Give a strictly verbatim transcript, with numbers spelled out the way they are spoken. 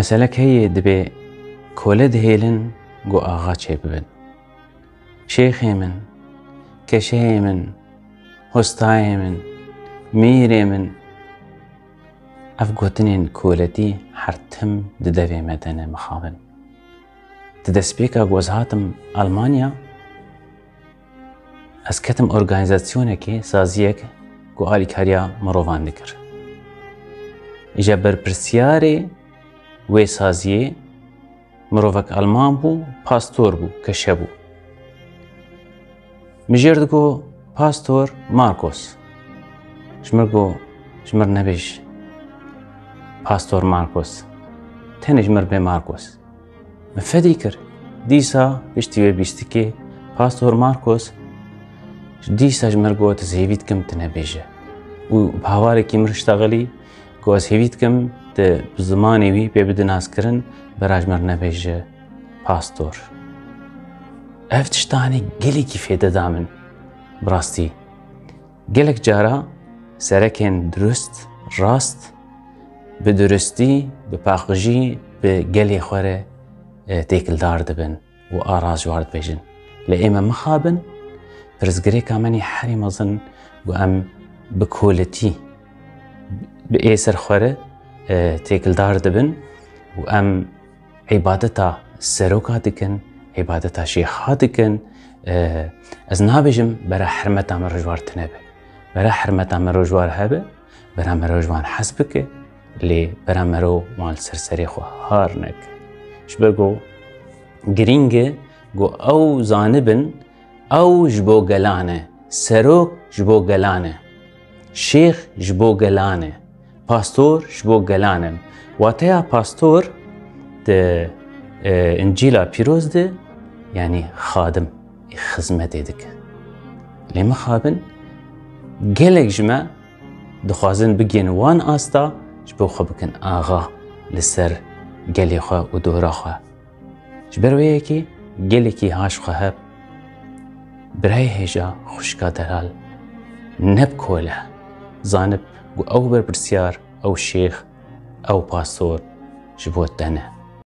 Meselek heye, dibê kole dihêlin ku axa çêbibin. Şêxê min, keşeyê min, hostayê min, mîrê min. Ev gotinên koletî her tim di devê me de ne mixabin. Di destpêka ku ez hatim Almanya, ez ketim organîzasyonekê, saziyek ku alîkariya mirovan dikir. Îja berpirsyarê wê saziyê mirovek Alman bû, pastor bû, keşe bû. Min jê re digot, "Pastor Marcos." Ji min re got, "Ji min re nebêj Pastor Marcos. Tenê ji min re bê Marcos." Min fedî kir. Dîsa piştî wê bîstikê, Pastor Marcos dîsa ji min re got, "Ez hêvî dikim tu nebêje." Û bi hawarekî min re ştexilî, ku ez hêvî dikim tu bi zimanê wî pê bidî naskirin, bera ji min re nebêje Pastor. Ev tiştanê gelekî fêde da min. Bi rastî, gelek cara serekên dirust, rast, bi durustî, bi paqijî, bi gelê xwe re, e, têkildar dibin û a rast ji war dibêjin. Lê ê me mixabin, pirsgirêka me nî herî mezin ku em bi koletî, bi ê ser xwe re, e, têkildar dibin û em îbadeta seroka dikin, îbadeta şêxa dikin. E, ez nabêjim bera hermeta me rojwar tune be. Bera hermeta me rojwar hebe, bera mero ji wan hez bike, lê bera mero wan li ser serê xwe har neke. Ji ber ku girîng e ku ew zanibin, ew ji bo gelan e, serok ji bo gelan e, şêx ji bo gelan e, pastor ji bo gelan e. Wateya pastor di, e, Încîla Pîroz de, yanî xadim, xizmetê dike. Lê mixabin gelek ji me dixwazin bigihên wan asta, ji bo xwe bikin axa li ser gelê xwe û dora xwe. Ji ber wê yekê gelekî ha ji xwe heb, birayê hêja, xwişka delal, neb kole, zanib ku ew berpirsyar, ew şêx, ew pastor ji bo te ne.